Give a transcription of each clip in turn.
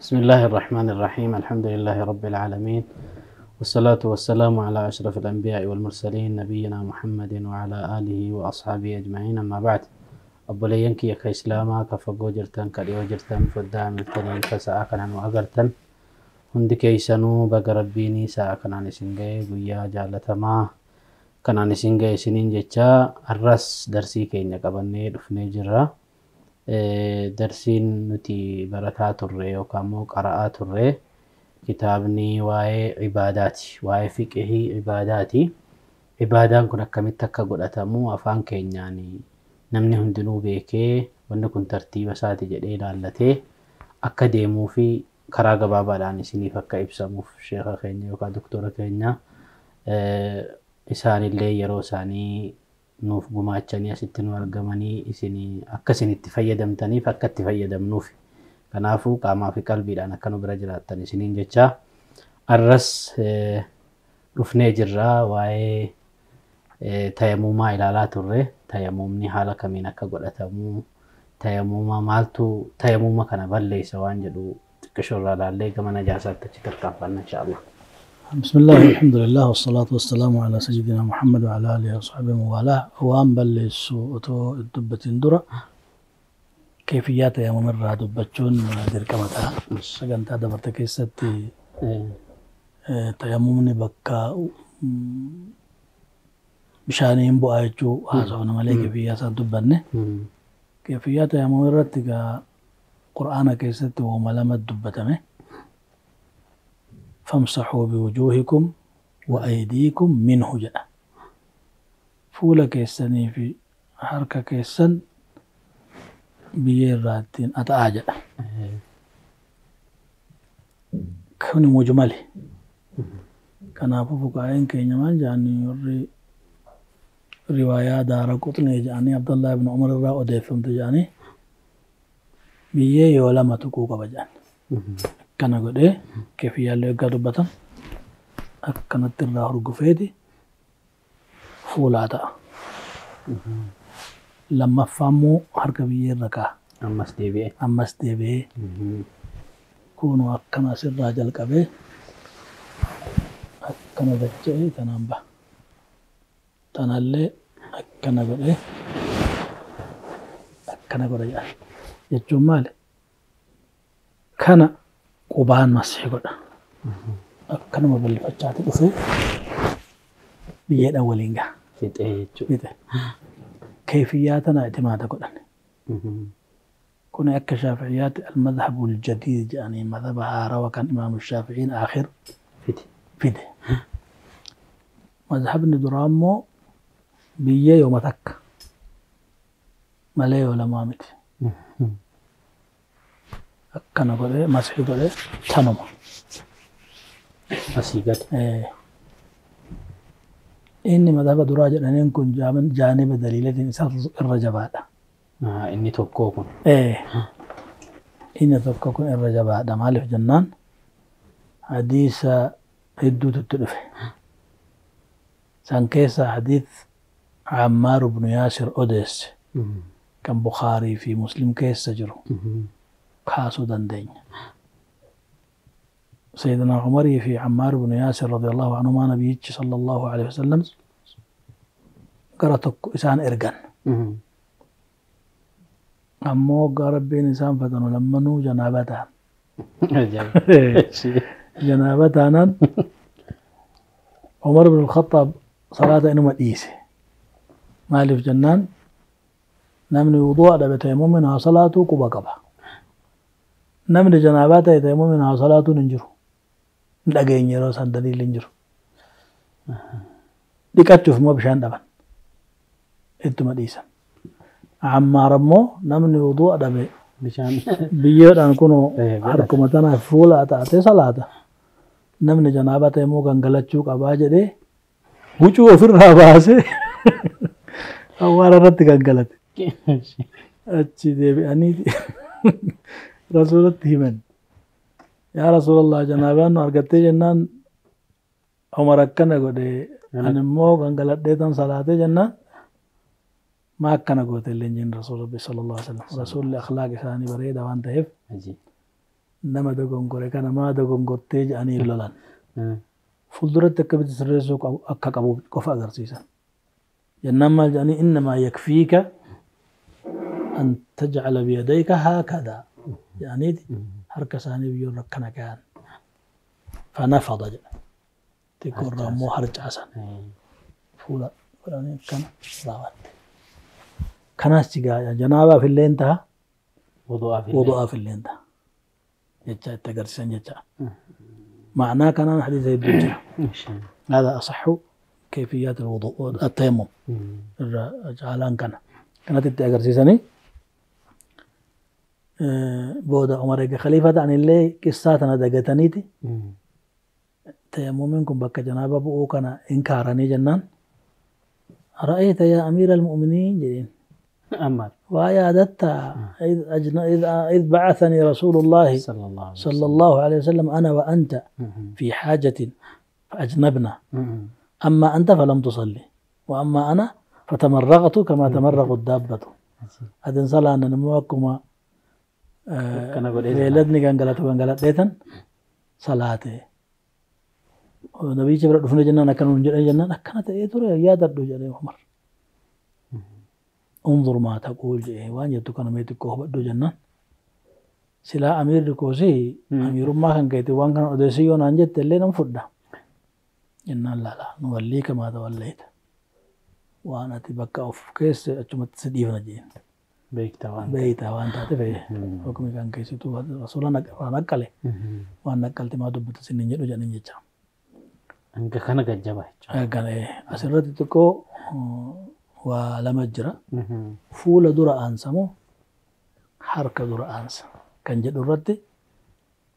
بسم الله الرحمن الرحيم. الحمد لله رب العالمين، والصلاة والسلام على أشرف الأنبياء والمرسلين، نبينا محمد وعلى آله وأصحابه أجمعين، أما بعد. Obboleeyyan kiyya ka Islaamaa, ka fagoo jirtan, ka dhiyoo jirtan, foddaa miltanii ka sa'a kanaan nu agartan hundi keessanuu, baga Rabbiinii sa'a kanaan isin ga'e, guyyaa jaalatamaa kanaan isin ga'e isiniin jecha, arras darsii keenya qabannee dhufnee jirra. Darsiin nuti barataa turre yookaan immoo qara'aa turre kitaabni waa'ee ibaadaati, waa'ee fiqihii ibaadaati. Ibaadaan kun akkamitti akka godhatamu afaan keenyaan namni hundinuu beekee, wanni kun tartiiba isaati jedhee ilaallatee akka deemuu fi karaa gabaabaadhaan isiniif akka ibsamuuf, sheeka keenya yookaan doktora keenya isaanillee yeroo isaanii nuuf gumaachanii asitti nu argamanii isinii akka isin itti fayyadamtaniif akka itti fayyadamnuuf. Kanaafuu qaamaa fi qalbiidhaan akka nu bira jiraattan isiniin jecha, arras dhufnee jirra. Waa'ee tayamuumaa ilaalaa turre, tayamuumni haala kamiin akka godhatamu, tayamuuma maaltu tayamuuma kana balleessa waan jedhu xiqqishoo irraa ilaallee gama najaasaatti achi tarkaanfanna, insha Allah. بسم الله، والحمد لله، والصلاة والسلام على سيدنا محمد وعلى آله وصحبه ومن والاه. Waan balleessu otoo dubbatin dura keefiyyaa tayammum irraa dubbachuun dirqama ta'a. Sagantaa dabarte keessatti tayammumni bakka bishaanii hin bu'aa jechuu haasofna malee keefiyyaa isaa dubbanne. Keefiyyaa tayammum irratti egaa Qur'aana keessatti wooma lama dubbatame. فامسحوا بوجوهكم وأيديكم منه jedha. Fuula keessanii fi harka keessan biyyee irraa ittiin haxa'aa jedha. Kuni mujmali. Kanaafuu fuqaa'een keenya maal jedhanii, warri riwaayaa Daara Quxnee jedhanii Abdallah ibn Umar irraa odeeffamte jedhanii, biyyee yoo lama tuquu qaba jedhan. Akkana godhee keefiyyaallee eeggaa dubbatan akkanatti irraa hurgufeeti fuulaa ta'a. Lammaffaa immoo harka biyyee irra kaa'a. Ammas deebi'ee. Ammas deebi'ee kunoo akkana asirraa jalqabee akkana dacha'ee tanaan baha. Tanallee akkana godhee akkana godha jedhan. Jechuun maali? Kana qubaan masii godha. Akkanuma bal'ifachaati dhufee biyyeedhaan waliin gaha. Fixee jechuudha. Fixe. Keefiyyaa tana itimaada godhan. Kun akka Shaafi'iyyaatti المذهب الجديد jedhanii, madhaba haarawa kan Imaamu Shaafi'iin aakhir Fide. fide. Mazhabni duraa immoo biyyee yooma takka malee yoo lamaa miti. Akkana godhee masii godhee tanuma. Asii gad. Inni madhaba duraa jedhaniin kun jaaniba daliilatiin isa irra jabaadha. Inni tokkoo kun. Inni tokko kun irra jabaadha. Maaliif jennaan, hadiisa hedduutu itti dhufe. San keessaa hadiis Ammaar ibnu Yaasir odeesse kan Bukaarii fi Muslim keessa jiru kaasuu dandeenya. Sayyidina Umarii fi Ammaar ibnu Yaasir رضي الله عنهما nabiyyichi صلى الله عليه وسلم gara tokko isaan ergan. Ammoo gara Rabbiin isaan fatanu lammanuu janaabaa ta'an. Ajaa'iba. Janaabaa taanaan Umar ibn al-Khattaab salaata inuma dhiise. Maaliif jennaan, namni wudu'a dhabe tayammumin haa salaatuu quba qaba. Namni janaabaa ta'e tayammumin haa salaatuun hin jiru. Hin dhageenye, yeroo san daliilli hin jiru. Dhiqachuuf immoo bishaan dhaban. Ittuma dhiisan. Ammaar ammoo namni wudu'a dhabe Bishaan. biyyeedhaan kunoo godhata. Harkuma tanaaf fuula taatee salaata. Namni janaabaa ta'e immoo gangalachuu qabaa jedhee huccuu ofirraa baasee awwaara irratti gangalate. Achi deebi'anii Rasuulatti himan. Yaa Rasuulallah, janaabaan nu argattee jennaan Umar akkana godhe, ani immoo gangaladhee tan salaatee jennaan, maa akkana goote illee hin jenne Rasuul Rabbi صلى الله عليه وسلم. Rasuulli akhlaaq isaanii bareeda waan ta'eef Ajiib. Nama dogongore kana maa dogongortee jedhanii hin lolan. Fuulduratti akkamitti sirreessuu akka qabu qofa agarsiisan. Jennaan maal jedhanii innamaa yakfiika an tajcala biyadayka haakadaa jedhaniiti harka isaanii biyyoon akkana kaa'an. Fanafada jedha. Xiqqoo irraa immoo harcaasan. Fuula godhanii akkana raawwatte. Kanaas sigaa janaabaaf illee ta'a. Wudu'aaf illee ta'a. Jecha itti agarsiisan jecha. معناه كان حديث الدجة. هذا أصح كيفيات الوضوء التيمم. جعلان كان كانت التأجر بودا عمر خليفة عن اللي قصاتنا دقتنيتي تيمم منكم بك جنابة بؤو كان إنكارني جنان رأيت يا أمير المؤمنين جدين أمر ويا دتا إذ بعثني رسول الله صلى الله عليه وسلم أنا وأنت في حاجة فأجنبنا أما أنت فلم تصلي وأما أنا فتمرغت كما تمرغ الدابة. أدن صلى أن نموكما ليلتني كان قالت وكان قالت ليتن صلاتي ونبي جبر دفن جنان كانوا جنان كانت إيه ترى يا دردو جنان عمر انظر ما تقول جه وان يتو كان ميت كوه بدو جنان سلا أمير كوسي أمير ما كان كيت وان كان أدرسيون أنجت اللي نفردا جنان لا لا نوليك ما توليت وأنا تبقى أوف كيس أجمع تسديف نجين بيتا وان تاتي حكمي كان كيس تو رسول الله نقله وان نقلت ما دبت سنين جدو جنين جتا أنك كان جبا كان أسرت تكو ولما جرى فول درا أنسمو حركة درا أنس كان جد الرد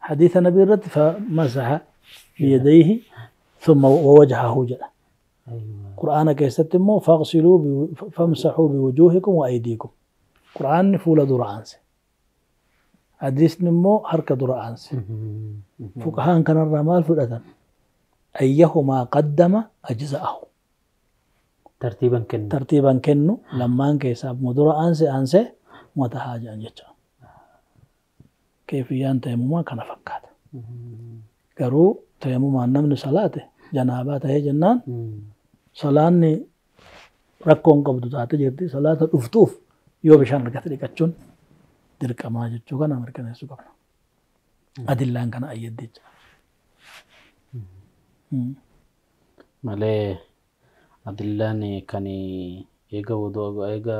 حديث النبي الرد فمسح بيديه ثم ووجهه جل قرآن كيستمو فاغسلوا فامسحوا بوجوهكم وأيديكم قرآن فول درا أنس حديث نمو حركة درا أنس فقهان كان الرمال فلأذن أيهما قدم أجزأه ترتيبا كنو ترتيبا كنو لما انك حساب مدرا انسى انسى متحاجة انجتا كيفيان تيموما كان فكات قرو تيموما نمن صلاته جنابات هي جنان صلاني ركون قبض تاتي جرتي صلاة الافتوف يو بشان ركت لكتشون درك ما جتشو كان أمريكان يسوع قبل أدلان كان أيد ديج مالي أدلاني كاني إيجا وضوء إيجا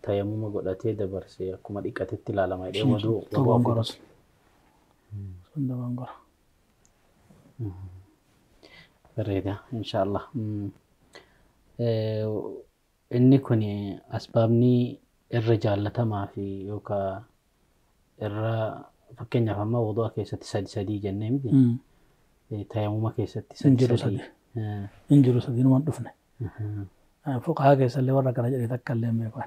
تيمم قدرتي دبرسي أكما ديكاتي لا لما يدي وضوء طبعاً قرص طبعاً قرص بريدة إن شاء الله. إني كوني أسبابني الرجال لتما في يوكا الر فكنا فما وضوء كيسة سدي سدي جنة مدي تيمم كيسة سدي سدي إنجلو سدي نوان دفنه فوق هاي اللي ورا كان جري تكلم يقول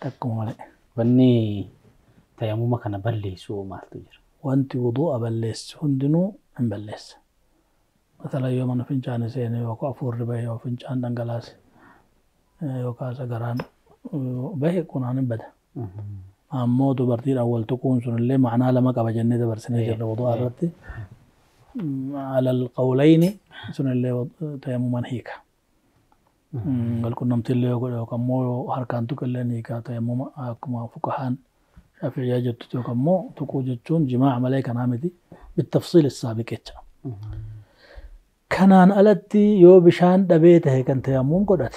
تكم عليه وني تيمم كان بلي سو ما تجر وانت وضوء بلس هندنو بلس مثلا يوم أنا فنجان سيني وقع فور به وفنجان دنجلاس وقع سجران به يكون عن بدا أمو تبرتير أول تكون سن اللي معناها لما كبجنة برسنة جر وضوء الرتي على القولين سن اللي تيمم هيك قال كنا نمتلي وكمو هركان تكلن هيك تيمم كما فقهان شافعية جت وكمو تكوجتون جماع ملاك نامتي بالتفصيل السابق كانان ألتي يو بشان دبيته كان تيمم قدرت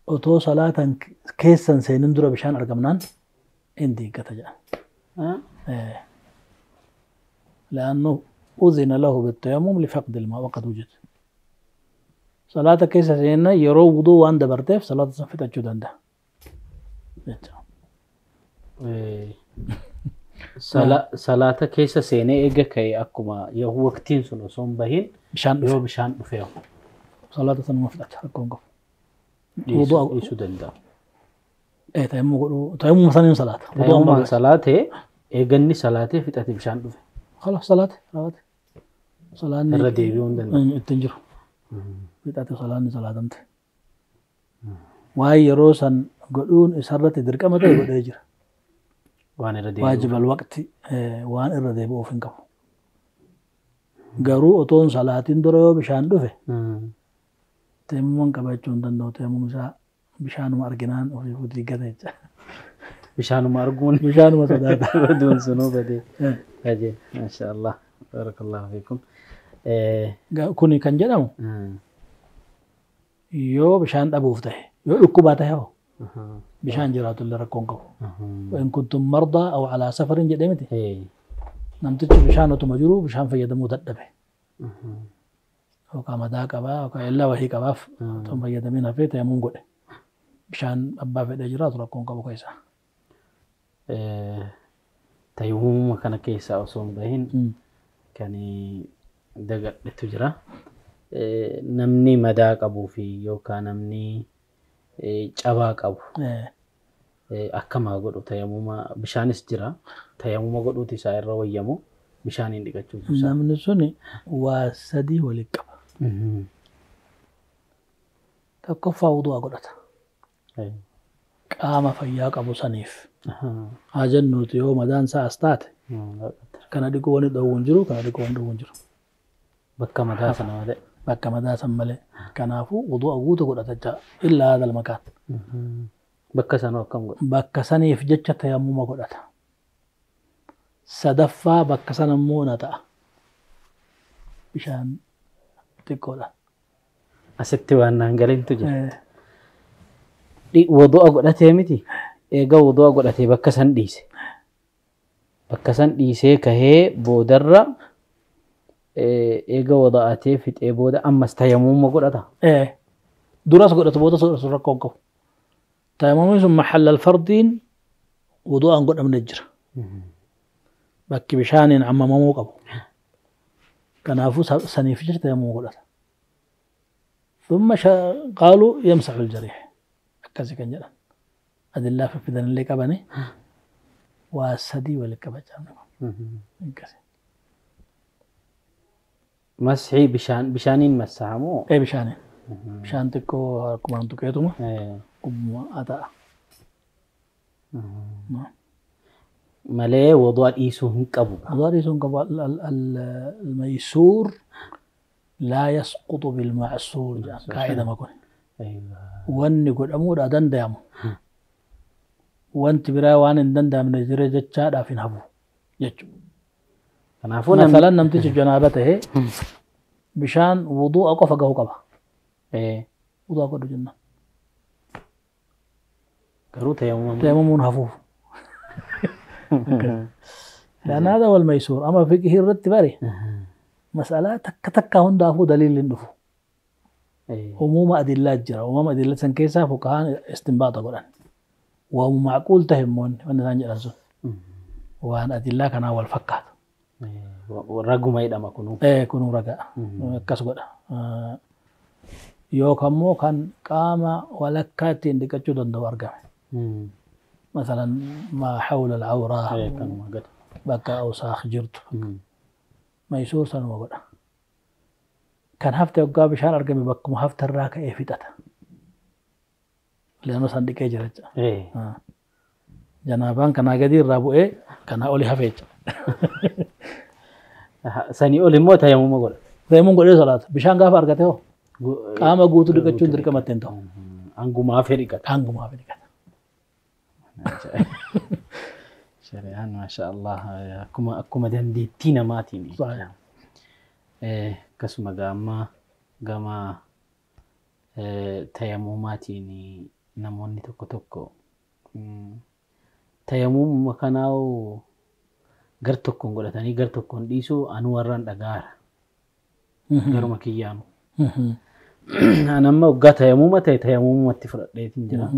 أتو صلاة كيسن سينندر بشان أرقمنان عندي كتجا إيه لأنه أذن له بالتيمم لفقد الماء وقد وجد صلاة كيسة سينا يرو وضوء عند برتيف صلاة صفت أجود عنده صلاة كيسة سينا إيجا كي أكما يهو وقتين سنو صوم بهين بشان يهو بشان بفيه صلاة سنو مفتت أكون قف وضوء يسود إيه تيمم تيمم ثاني صلاة وضوء صلاة إيجني صلاة في تأتي بشان بفيه خلاص صلاة صلاة صلاة الرديبيون التنجر بتاعت صلاة صلاة أنت وهي روسا قلون إسرت درك ما تقول يجر Waan irra deebi'u. Waajib alwaqti waan irra deebi'uuf hin qabu. Garuu otoon salaatiin dura yoo bishaan dhufe teemmuman qabachuu hin danda'u. Teemmum isaa bishaanuma arginaan ofii diiggata jecha. Bishaanuma arguun. Bishaanuma sodaata. Baduun sunuu badee. Ajee. Masha Allah. Barakallahu fiikum. Kuni kan jedhamu yoo bishaan dhabuuf ta'e yoo dhukkubaa ta'e hoo bishaan jiraatu illee rakkoon qabu. In kuntum mardaa aw alaa safarin jedhee miti. Namtichi bishaan otuma jiru bishaan fayyadamuu dadhabe. Yookaan madaa qabaa yookaan illaa wahii qabaaf otoo hin fayyadamiin hafee tayamuun godhe. Bishaan abbaa fedhee jiraatu rakkoon qabu keessaa. Tayammuma kana keessaa osoo hin bahin kan dagadhetu jira. Namni madaa qabuu fi yookaan namni cabaa qabu akkamaa godhu tayammuma bishaanis jira. Tayammuma godhuuti isaa irra wayyamu bishaaniin dhiqachuutu isaa. Namni suni waa sadii walitti qaba. Tokkoffaa wudu'a godhata. Qaama fayyaa qabu saniif. Haa jennuuti yoo madaan isaa as taate kana dhiquu wanni dhowwu hin jiru kana dhiquu wanni dhowwu hin jiru. Bakka madaa sana malee. Bakka madaa san malee. Kanaafuu wudu'a guutuu godhata jecha illaa haadha makaan. Bakka sanoo akkam godha? Bakka saniif jecha tayammuma godhata. Sadaffaa bakka sana immoo na ta'a. Bishaan xiqqoodha. Asitti waan naan galintu jira. Wudu'a godhatee miti. Egaa wudu'a godhatee bakka san dhiise. Bakka san dhiisee kahee boodarra eega wada'atee fixee booda ammas tayammuma godhata. Duras godhatu boodas godhatu rakkoo hin qabu. Tayammumni sun maxalla alfardiin wudu'aan godhamne jira. Bakki bishaaniin hammamamuu qabu. Kanaafuu saniif jecha tayammuma godhata. Thumma qaaluu yamsaxu aljariix. Akkasi kan jedhan. Adillaa fiffidanillee qabani waa sadii walitti qabachaa akkasi. Masxii bishaaniin massahamoo? Bishaaniin. Bishaan xiqqoo akkumaan tuqeetuma gubbuma ta'a. Malee wudu'a dhiisuu hin qabu. Wudu'a dhiisuu hin qabu. Al-maysuur laa yasqutu bil-ma'suur jedhan qaa'idama kun. Wanni godhamuudha danda'amu. Wanti biraa waan hin danda'amne jira jechaadhaaf hin hafu jechuudha. Kanaafuu Masalan namtichi janaaba ta'ee bishaan wudu'a qofa gahuu qaba. Wudu'a godhu jennaan. Garuu tayammumuun. Tayammamuun hafuuf. لأن هذا هو الميسور. أما فقه الرد بري مسألة تك تك هندا دليل ندفو. هموم أدلة جرا هموم أدلة سنكيسة فقهاء استنباط قرآن وهو معقول تهمون وأن ثاني وأن أدلة كان أول فكات. Raguma jedhama kunuu. Kunuu ragaa. Akkas godha. Yookaan immoo kan qaama walakkaa ittiin dhiqachuu danda'u argame. Masalan maa hawla al-awraa bakka awsaakh jirtu. Maysuur sanuma godha. Kan hafte waggaa bishaan argame bakkuma haftarraa ka'ee fixata. Leannoo san dhiqee jira jecha. Janaabaan kanaa gadi irraa bu'ee kanaa oli hafe jecha. Sanii ol immoo tayammuma godha. Tayammuma godhee salaata. Bishaan gaafa argate hoo qaama guutuu dhiqachuun dirqamatti hin ta'u. Hanguma hafe dhiqata. Hanguma hafe dhiqata. Shari'aan maasha Allah akkuma dandeettii namaatiin. Akkasuma gama tayammumaatiin namoonni tokko tokko tayammuma kanaa gar tokkoon godhatanii gar tokkoon dhiisuu anuu warraan dhagaara. Garuma kiyyaanu. An amma waggaa tayammuma ta'e tayammumatti fudhadheetiin jira.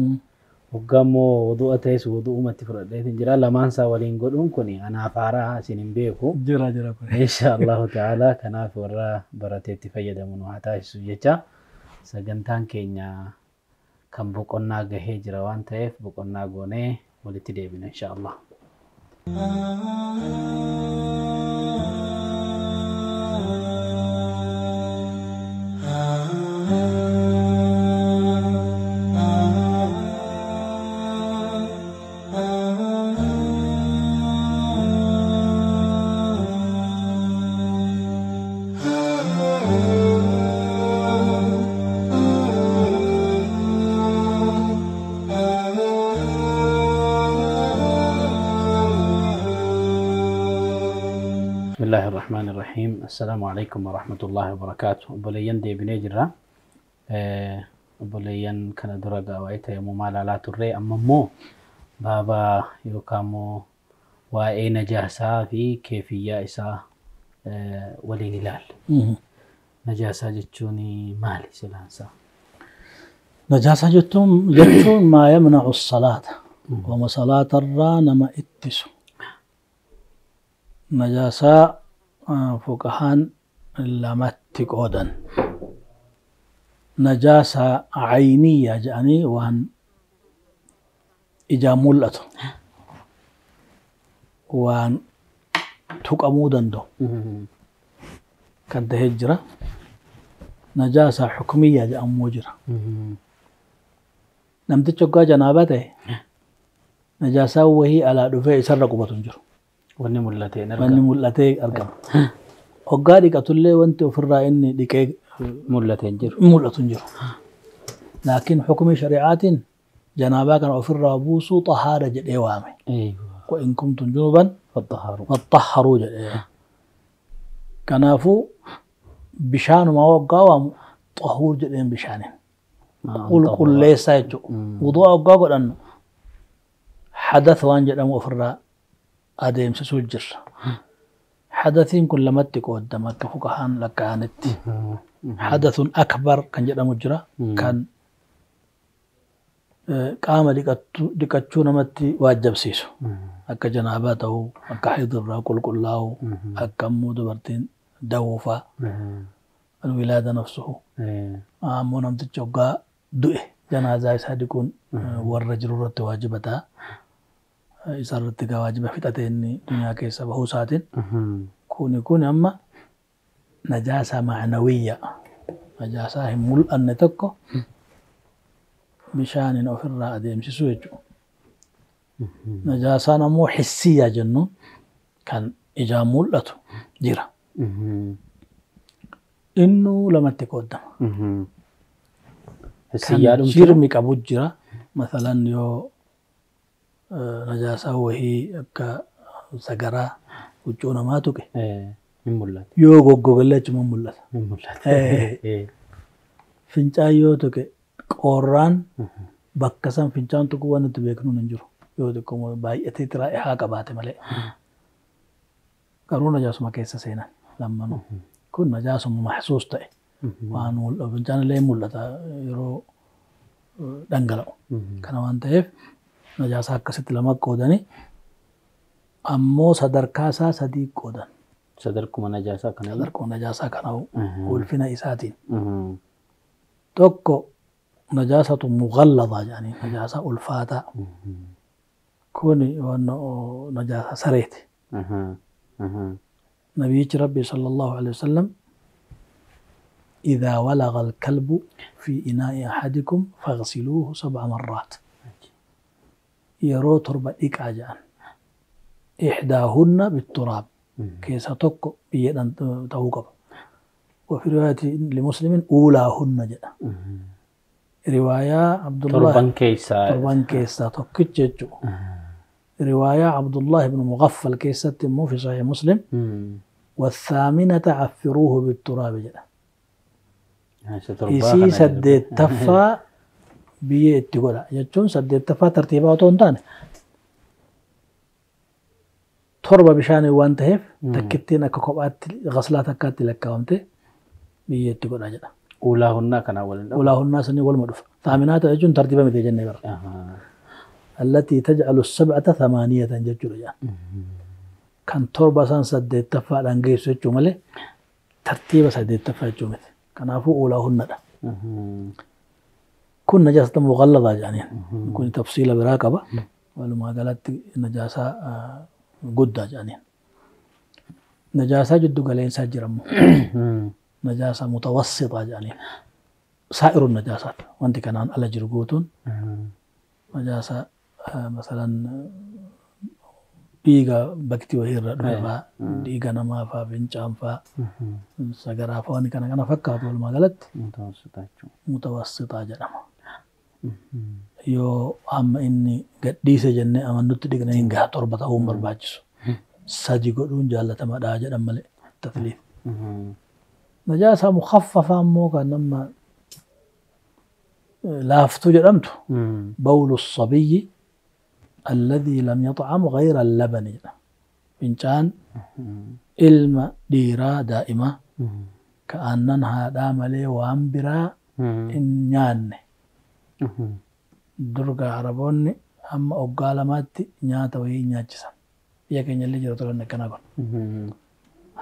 Waggaa immoo wudu'a ta'es wudu'umatti fudhadheetiin jira. Lamaan isaa waliin godhuun kun anaaf haaraa isin hin beeku. Jira jira kun. Insha Allahu ta'ala kanaaf warra barateetti fayyadamu nu haa taasisu jecha sagantaan keenya kan boqonnaa gahee jira waan ta'eef boqonnaa goonee walitti deebina insha Allah. بسم الله الرحمن الرحيم. السلام عليكم ورحمة الله وبركاته. Obboleeyyan, deebinee jirra. Obboleeyyan, kana dura waa'ee tayammumaa ilaalaa turre. Amma immoo baabaa yookaan immoo waa'ee najaasaa fi keefiyyaa isaa waliin ilaalla. Najaasaa jechuun maali silaansaa? Najaasaa jechuun ما يمنع الصلاة, wama salaatarraa nama ittisu. Najaasaa fuqahaan lamatti qoodan. Najaasaa cayniyya jedhanii waan ijaan mul'atu, waan tuqamuu danda'u kan ta'e jira. Najaasaa xukmiyya jedhamuu jira. Namtichi hoggaa janaabaa ta'e najaasaan wahii alaa dhufee isarra qubatu hin jiru. Wanni mul'atee hin Wanni argamu. Mul'atee argama. Hoggaa dhiqatullee wanti ofirraa inni dhiqee Mul'atee hin jiru. Mul'atu hin jiru. Laakiin xukumii shari'aatiin janaabaa kana ofirraa buusuu xahaara jedhee waame. وإن كنتم جنبا فاطهروا. فاطهروا jedhee. Kanaafuu bishaanuma hoggaa waamu xahuur jedheen bishaaniin. Qulqulleessaa jechuudha. Wudu'a hoggaa godhannu hadath waan jedhamu ofirraa adeemsisuu jirra. Hadathiin kun lamatti qooddama akka fuqahaan lakkaa'anitti. Hadathun akbar kan jedhamu jira, kan qaama dhiqachuu namatti waajjabsiisu. Akka janaabaa ta'uu, akka hayidirraa qulqullaa'uu, akka immoo dubartiin dawuufaa, alwilaada nafsuhu. Ammoo namtichi hoggaa du'e janaazaa isaa dhiquun warra jiru irratti waajiba ta'a. Isa irratti gaa waajiba fixate inni duniyaa keessa bahuu isaatiin. Kuni amma najaasaa ma'nawiyya. Najaasaa hin mul'anne tokko bishaaniin ofirraa adeemsisuu jechuudha. Najaasaan ammoo hissiyyaa jennu kan ijaan mul'atu jira. Innuu lamatti qooddama. Kan Hissiyyaa dhumti. Jirmi qabu jira. Masalan yoo najaasaa wahii akka sagaraa huccuu namaa tuqe Hin mul'atu. Yoo goggogallee achuma mul'ata. Hin mul'atu. Fincaan yoo tuqe qorraan bakka san fincaan tuquu waan nuti beeknuun hin jiru. Yoo xiqqoo baay'atee haa qabaate malee. Garuu najaasuma keessa seenan lammanuu. Kun najaasuma maxsuus ta'e. Waan mul'atu fincaan illee mul'ata yeroo dhangala'u. Kana waan ta'eef najaasaa akkasitti lama qoodanii ammoo sadarkaa isaa sadii qoodan. Sadarkuma najaasaa kana. Sadarkuma najaasaa kana ulfina isaatiin. Tokko najaasatu mughalladaa jedhanii najaasaa ulfaataa. Kuni waan najaasaa sareeti. Nabiyyichi Rabbi صلى الله عليه وسلم إذا ولغ الكلب في إناء أحدكم فاغسلوه سبع مرات. Yeroo 7 dhiqaa jedhan. إحداهن بالتراب. Keessa tokko biyyeedhaan ta'uu qaba. وفي رواية لمسلم أولاهن jedha. Riwaayaa Abdullah Torban keessaa. Torban keessaa tokkicha jechuudha. Riwaayaa Abdullah ibn Mughaffal keessatti immoo في صحيح مسلم والثامنة عفروه بالتراب jedha. Isa torbaa Isii kana. Saddeettaffaa biyyee itti godha jechuun saddeettaffaa tartiibaa otoo hin taane 7 bishaaniin waan ta'eef takkittiin akka kophaatti ghaslaa takkaatti lakkaawamte biyyee itti godha jedha. أولاهن kana waliin dhabu. أولاهن sanii waluma dhufa. ثامنات jechuun tartiiba miti jennee bara. التي تجعل السبعة ثمانية jechuudha jedha. Kan 7 san saddeettaffaadhaan geessu jechuu malee tartiiba saddeettaffaa jechuu miti. Kanaafuu أولاهن dha. Kun najaasata mughalladaa jedhaniin. Kun tafsiila biraa qaba. Walumaa galatti najaasaa guddaa jedhaniin. Najaasaa jiddu galeensaa jirammoo. Najaasaa mutawassixaa jedhaniin. سائر النجاسات. Wanti kanaan ala jiru guutuun najaasaa masalan dhiiga bakti wahii irra dhufe faa, dhiiga namaa faa, fincaan faa, sagaraa faa, wanni kana kana fakkaatu walumaa galatti Mutawassixaa jechuudha. Mutawassixaa jedhama. Yoo hamma inni gadhiise jennee amannutti dhiqne hin gaha, 7 ta'uu hin barbaachisu. Sadi godhuun jaallatamaadha jedhan malee tasliif. Najaasaa mukhaffafaa immoo kan nama laaftuu jedhamtu bawlu sabiyyi alladhii lam yaxcam gayra allabani jedha. Fincaan ilma dhiiraa daa'imaa ka aannan haadhaa malee waan biraa hin nyaanne. Durga Araboonni hamma waggaa 2tti nyaata wayii hin nyaachisan. Biyya keenya illee jiru turan akkanaa kun.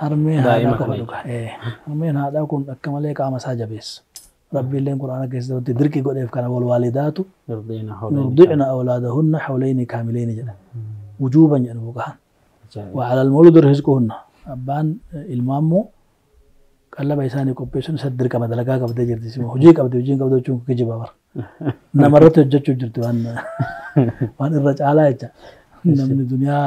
Harmeen haadhaa qofa dhuga. Harmeen haadhaa kun akka malee qaama isaa jabeessa. Rabbi illeen Qur'aana keessatti dirqii godheef kana wal waalidaatu yurdicna awlaadahunna hawlayni kaamilayni jedha. Wujuuban jedhu fuqahaan. وعلى المولود رزقهن. Abbaan ilmaa immoo qallaba isaanii qopheessuun isa dirqama dalagaa qabdee jirti. Hojii qabdi, hojiin qabdi jechuun kijiba bara. Namarratti hojjechuu jirti waan irra caalaa jecha. Namni duniyaa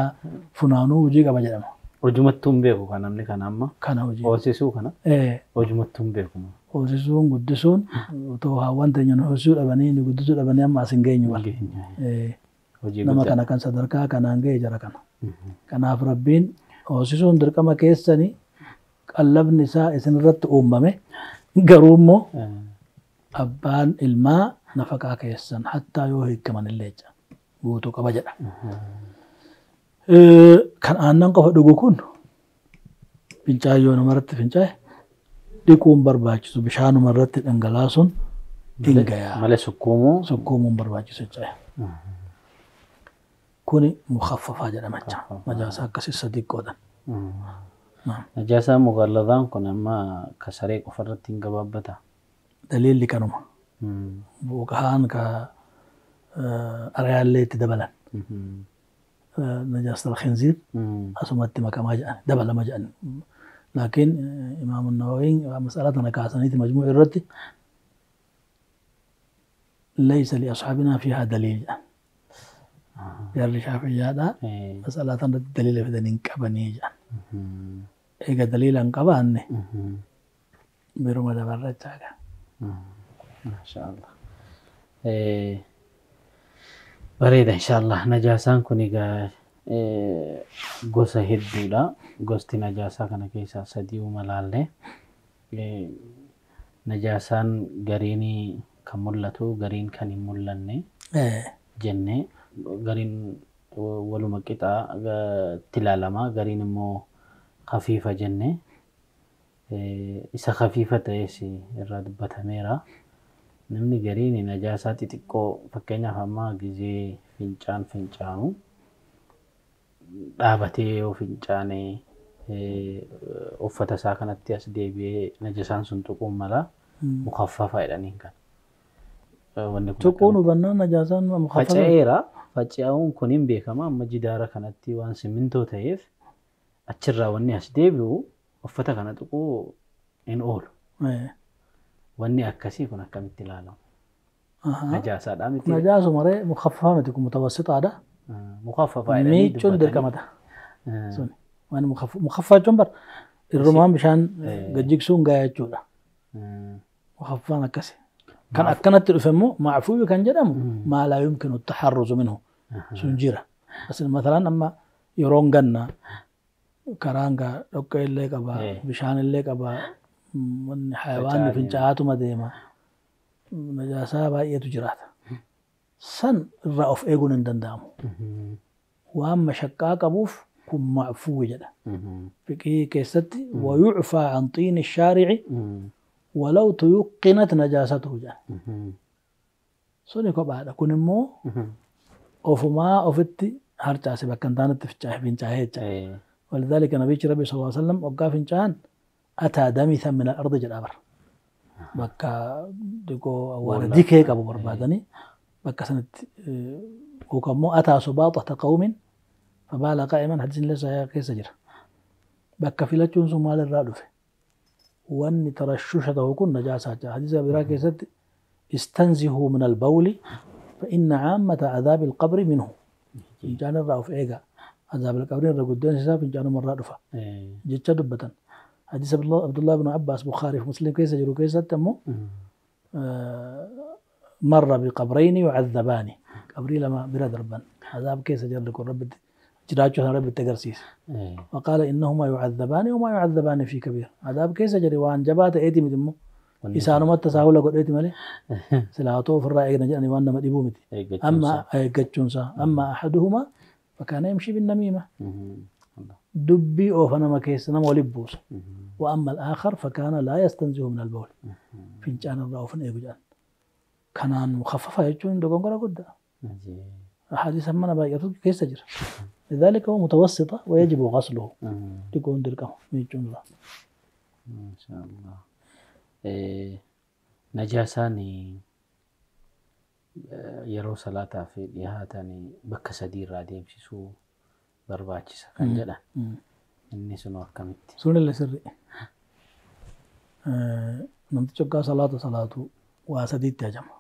funaanuu hojii qaba jedhama. Hojumattuu hin beeku kan namni kana amma. Kana hojii. Hoosisuu kana. Hojumattuu hin beeku. Hoosisuun guddisuun otoo hawwan teenya nu hoosisuu dhabanii nu guddisuu dhabanii amma as hin geenyu bara. Nama kana kan sadarkaa kanaan ga'e jara kana. Kanaaf Rabbiin hoosisuun dirqama keessanii qallabni isaa isinirratti uumame garuu immoo abbaan ilmaa nafaqaa keessan hattaa yoo hiikaman illee jecha guutuu qaba jedha. Kan aannan qofa dhugu kun fincaa'e yoo namarratti fincaa'e dhiquun barbaachisu bishaanumarratti dhangalaasuun hin gayaa. Malee sukkuumuu. Sukkuumuun barbaachisu jecha. Kuni mukhaffafaa jedhama jecha. Najaasaa akkasii sadii qoodan. Najaasaa mughalladhaan kun amma ka saree qofarratti hin gabaabbata. Daliilli kanuma. Fuqahaan ka arayaallee itti dabalan. Najaasa al-khinziir asumatti makamaa jedhan dabalama jedhan. Laakiin Imaam Nawawiin mas'alaa tana kaasaniiti majmuu irratti laysa li ashaabinaa fiihaa daliil jedhan. Jarri Shaafi'iyyaadha. Mas'alaa tana irratti daliila fidanii hin qabanii jedhan. Eega daliila hin qabaanne biruma dabarra jechaadha. Maashaallah. Bareeda inshaallah. Najaasaan kun egaa gosa hedduudha. Gosti najaasaa kana keessaa sadii uuma laallee. Najaasaan gariin kan mul'atu gariin kan hin mul'anne jennee gariin waluma qixaa itti ilaalama gariin immoo khafiifa jennee isa khafiifa ta'es irraa dubbatameera. Namni gariin najaasaa xixiqqoo fakkeenyaaf amma gizee fincaan fincaanu dhaabatee yoo fincaane uffata isaa kanatti as deebi'ee najasaan sun tuquun mala mukhaffafa jedhaniin kana. Wanni kun Tuquun hubannaan najaasaan mukhaffafa. Faca'eera. Faca'uun kun hin beekama amma jidaara kanatti waan simmintoo ta'eef achirraa wanni as deebi'u uffata kana tuquu hin oolu. Wanni akkasii kun akkamitti ilaalama? Najaasaadhaa miti. Najaasuma ree mukhaffafa miti kun mutawassixaadha. Mukhaffafa jedhanii Miicuun dirqamata. Suni. Waan mukhaffaa jechuun bar irrumaan bishaan gajjigsuun gahaa jechuudha. Mukhaffaan akkasi. Kan akkanatti dhufe immoo macfuubi kan jedhamu maa laa yumkinu taxarruzu minhu sun jira. Asin masalan amma yeroon ganna karaan gaa dhoqqee illee qaba bishaan illee qaba wanni hayawaanni fincaa'aatuma deema najaasaa baay'eetu jiraata. San irraa of eeguun hin danda'amu. Waan mashaqqaa qabuuf kun macfuubi jedha. Fiqii keessatti wayucfaa an xiini shaarici ولو تيقنت نجاسته jedha. Suni kophaadha. Kun immoo ofumaa ofitti harcaase bakka hin taanetti fincaa'ee jecha. ولذلك نبي ربي صلى الله عليه وسلم وقع فنجان أتى دمثا من الأرض jedha bara. Bakka diqoo awwaara dikee qabu barbaadanii bakka sanatti yookaan immoo أتى سباطة قوم فبال قائما حديث ليس keessa jira. Bakka filachuun sun maalirraa dhufe? Wanni tarashusha ta'u kun najaasaa jira. Hadiisa biraa keessatti istanzihuu min albawli فإن عامة عذاب القبر منه. Fincaan irraa of eegaa. عذاب القبر irra guddeen isaa fincaanuma irraa dhufa. Jecha dubbatan. Hadiisa Abdullah ibn Abbaas Bukaarii fi Muslim keessa jiru keessatti ammoo marra biqabrayni yucadhabaani. Qabrii lama bira darban. Azaab keessa jarri kun Rabbitti Jiraachuu sana Rabbitti agarsiisa. Waqaala innahumaa yucadhabaani wamaa yucadhabaani fi kabiir. Adaab keessa jire waan jabaa ta'eeti miti immoo. Isaanumatti tasaahula godheeti malee silaa otoo ofirraa eegna jedhanii waan nama dhibuu miti. Amma eeggachuunsaa. Amma ahaduhumaa fakaana yamshii binnamiima. Dubbii oofa nama keessa nama waliin buusa. Wa amma al-aakhar fakaana laa yastanzihu min al-bawl. Fincaan irraa oofan eegu jedhan. Kanaan mukaffafa jechuun dogongora guddaa. أحاديث mana baay'atu keessa jira. لذلك هو متوسطة ويجب غسله. تكون درقه ميجون الله. ما شاء الله. Najaasaan yeroo salaataa fi dhiyaatan bakka sadii irraa deemsisuu barbaachisa kan jedhan. Inni sun akkamitti? Sunillee sirri. Namtichi hoggaa salaata salaatu waa sadiitti hajama.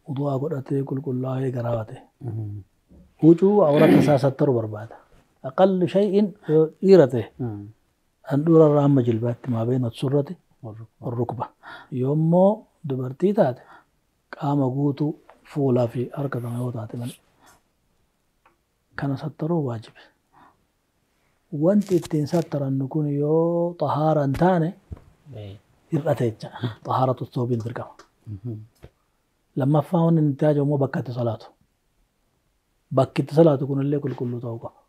Wudu'aa godhatee qulqullaa'ee garaawate. Huccuu awrata isaa sattaru barbaada. Aqallu shay'in yoo dhiira ta'e handhuura irraa hamma jilbaatti maa beena surrati rukba. Yoommoo dubartii taate qaama guutuu fuulaa fi harka kana yoo taate malee. Kana sattaruu waajibe. Wanti ittiin sattarannu kun yoo xahaara hin taane hir'ate jecha. Xahaaratu thawbiin dirqama. Lammaffaa wanni inni hajamu immoo bakka itti salaatu. Bakki itti salaatu kunillee qulqulluu ta'uu qaba.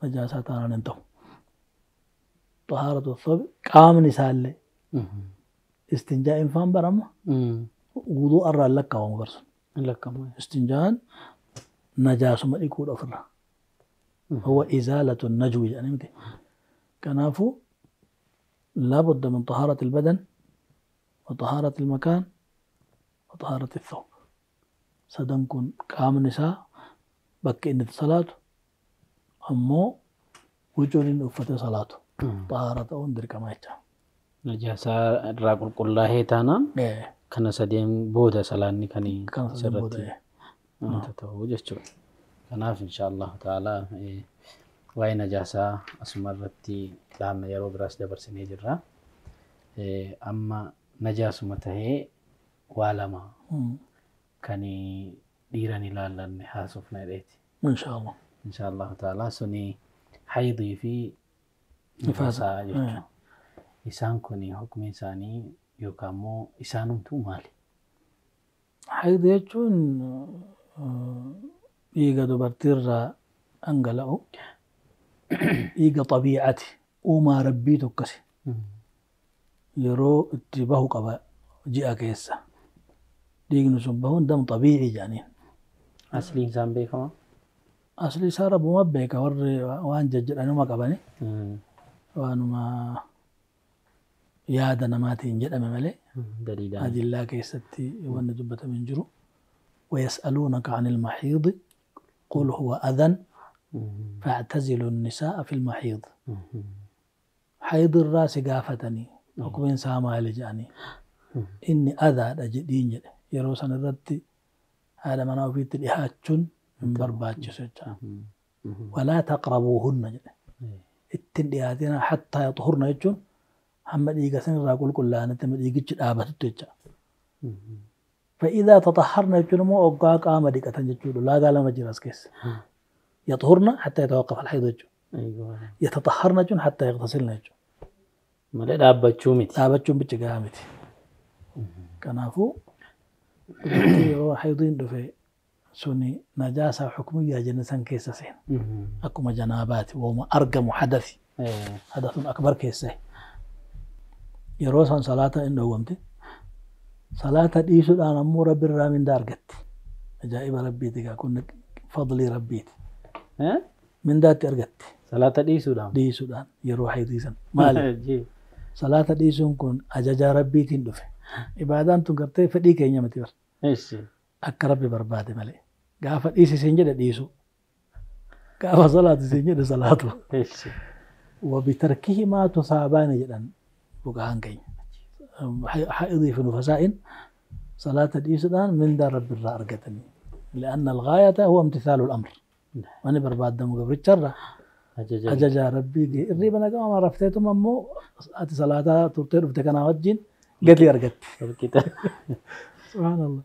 Najaasaa taanaan hin ta'u. Xahaaratu thawbi qaamni isaallee istinjaa'in faan barama wudu'a irraa hin lakkaa'amu barsun. Istinjaa'an najaasuma dhiquudha ofirraa. Huwa izaalatu najwi jedhanii miti. Kanaafuu laabudda min xahaarati albadan wa xahaarati almakaan wa xahaarati althawb. Sadan kun qaamni isaa bakki inni itti salaatu ammoo huccuun inni uffatee salaatu xahaara ta'uun dirqama jecha. Najaasaa irraa qulqullaa'ee taanaan kana sadeen booda salaanni kan sirratti wanta ta'u jechuudha. Kanaaf insha Allahu ta'ala waa'ee najaasaa asuma irratti dhaabna yeroo biraas dabarsinee jirra. Amma najaasuma tahee waa lama kan dhiiran ilaallanne haasofna jedheeti. Insha Allah. Insha Allahu ta'ala suni haydii fi nifaasaa jechuudha. Isaan kun hukmi isaanii yookaan immoo isaanumtuu maali? Haydii jechuun dhiiga dubartiirraa dhangala'u dhiiga xabii'aati. Uumaa rabbii tokkosi. Yeroo itti bahu qaba ji'a keessa. Dhiigni sun bahuun dam xabii'ii jedhaniin. Asliin isaan beekamaa? Asli isaa rabbuma beeka warri waan jajjedhanuma qabani. Waanuma yaada namaatiin jedhame malee adillaa keessatti wanni dubbatame hin jiru. ويسألونك عن المحيض قل هو أذى فاعتزلوا النساء في المحيض. حيض الراس قافتني حكم ساما لجاني إني أذى أجدين جد يروسن الرد هذا ما نوفيت الإهاتشن من برباتش ولا تقربوهن جد التندياتنا حتى يطهرن يجون هم ديقسن راقول كلها أنت مديقتش آبتت فإذا تطهرن يجون مو أوقا قام ديقة جدول لا قال ما جرس كيس يطهرن حتى يتوقف الحيض يجون يتطهرن يجون حتى يغتسلن يجون malee dhaabbachuu miti. Dhaabbachuun bicha gahaa miti. Kanaafuu dubartii yeroo haydiin dhufe suni najaasaa xukmiyyaa jenne san keessa seena. Akkuma janaabaati wooma argamu hadathi. Hadathun akbar keessa. Yeroo san salaata hin dhowwamte. Salaata dhiisuudhaan ammoo rabbi irraa mindaa argatti. Ajaa'iba rabbiiti gaa kun fadlii rabbiiti. Mindaatti argatti. Salaata dhiisuudhaan? Dhiisuudhaan yeroo haydii san. Maali? Salaata dhiisuun kun ajaja rabbiitiin dhufe. Ibaadaan tun gartee fedhii keenya miti bar. Akka rabbi barbaade malee. Gaafa dhiisi siin jedhe dhiisu. Gaafa salaatu siin jedhe salaatu. Wabitarkihimaa tusaabaani jedhan fuqahaan keenya. Haidii fi nufasaa'in salaata dhiisuudhaan mindaa rabbi irraa argatanii. لأن الغاية هو امتثال الأمر. Wani barbaadamu gabricharra ajaja rabbii irriba nagama rafteetuma ammoo ati salaataa turtee dhufte kanaa wajjin gatii argatte. Subhaanallah.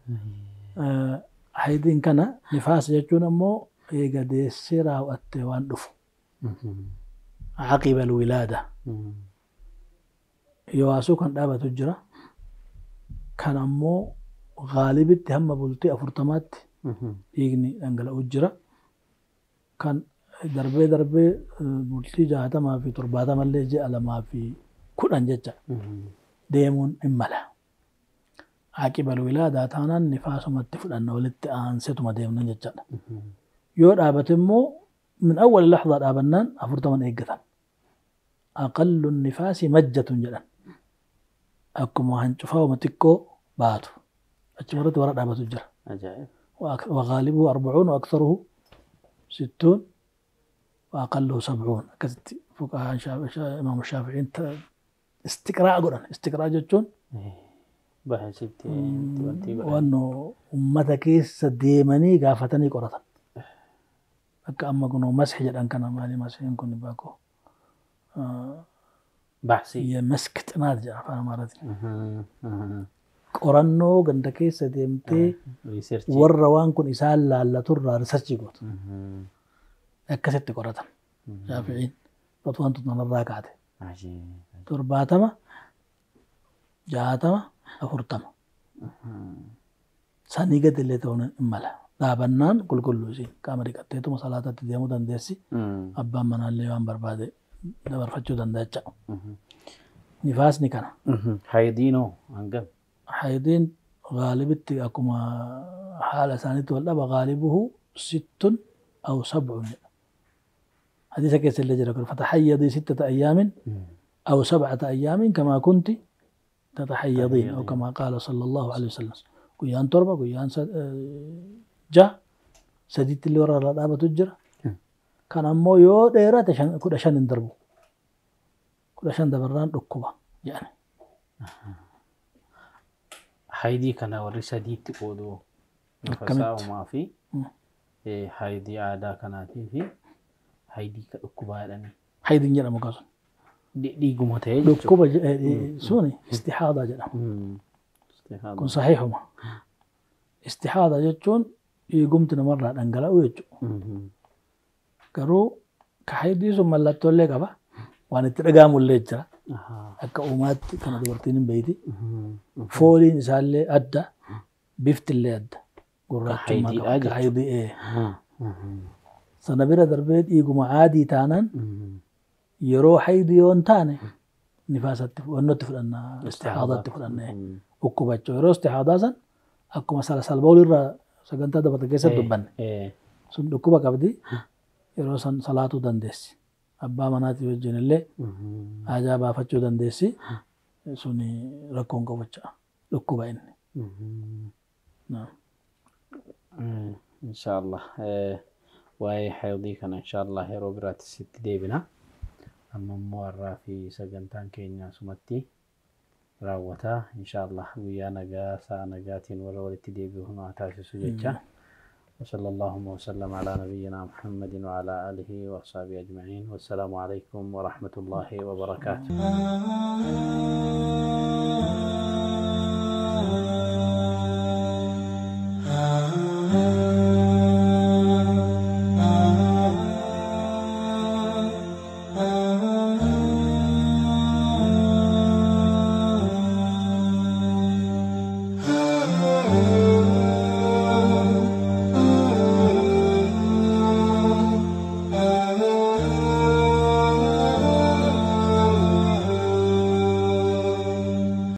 Haydiin kana nifaasa jechuun ammoo Eega deessee raawwattee waan dhufu. Caqiba alwilaada. Yowaasuu kan dhaabatu jira. Kan ammoo gaalibitti hamma bultii 40tti dhiigni dhangala'u jira. Kan darbee darbee bultii 60 fi 70 illee ji'a 2 fi 10 jecha deemuun hin mala. Caqiba alwilaadaa taanaan nifaasumatti fudhanna walitti aanseetuma deemna jechaadha. Yoo dhaabate immoo min awwali lahdaa dhaabannaan 40 eeggatan. Aqallu nifaasi majjatun jedhan. Akkuma hancufaawuma xiqqoo baatu. Achuma irratti warra dhaabatu jira. وغالبه 40 وأكثره 60 وأقله 70. أكست فقهاء إمام الشافعي استقراء قرآن استقراء جتون وأنه أمتك ديمني قافتني قرة أكا أما كنو مسح جدًا كان مالي مسح كن باكو بحثي هي مسكت نادجة فأنا مرتي qorannoo ganda keessa deemtee warra waan kun isaan laallaturraa riisarchii gootu. Akkasitti qoratan. Shaafi'iin fatwaan tun kanarraa kaate. 70, 60, 40. Sanii gadi illee ta'uun hin mala. Dhaabannaan qulqulluu isiin qaama dhiqatteetuma salaatatti deemuu dandeessi. Abbaan manaallee waan barbaade dabarfachuu danda'a jecha. Nifaasni kana. Hayidiinoo hangam? حيدين غالبتي أكما حالة ثانية ولا غالبه 6 أو 7. حديث كيس اللي جرى فتحيضي 6 أيام أو 7 أيام كما كنت تتحيضين أو كما قال صلى الله عليه وسلم. قيان تربة قيان جا سديت اللي ورا الرابة تجرى كان أمو يو ديرة كل عشان ندربه كل عشان دبران ركوبة يعني. Haydii kana warri sadiitti qooduu nifaasaa fi haydii aadaa kanaatii fi haydii ka dhukkubaa jedhanii. Haydiin jedhamu kasun. Dhiiguma ta'ee jechuudha. Dhukkuba suni istihaadaa jedhama. Kun sahiihuma. Istihaadaa jechuun dhiigumti namarraa dhangala'u jechuudha. Garuu ka haydii sun mallattoolee qaba. Waan itti dhaga'amullee jira. Akka uumaatti kana dubartiin hin beeyti. Fooliin isaallee adda, biftillee adda. Gurraachummaa qaba. Ka haydii Sana bira darbee dhiiguma aadii taanaan yeroo haydii yoo hin taane nifaasatti wannootti fudhanna istihaadaatti fudhanna dhukkubachuu. Yeroo istihaadaa san akkuma salbool irraa sagantaa dabarte keessatti dubbanne. Sun dhukkuba qabdi yeroo san salaatuu dandeessi. Abbaa manaatii wajjin illee haajaa baafachuu dandeessi. Sun rakkoon qabu dhukkuba inni. Inshaallah waa'ee haydii kana inshaallah yeroo biraatti sitti deebina. Amma immoo har'aa fi sagantaan keenya asumatti raawwata. Inshaallah guyyaa nagaa sa'a nagaatiin warra walitti deebi'u nu haa taasisu jecha. وصلى اللهم وسلم على نبينا محمد وعلى آله وأصحابه أجمعين والسلام عليكم ورحمة الله وبركاته.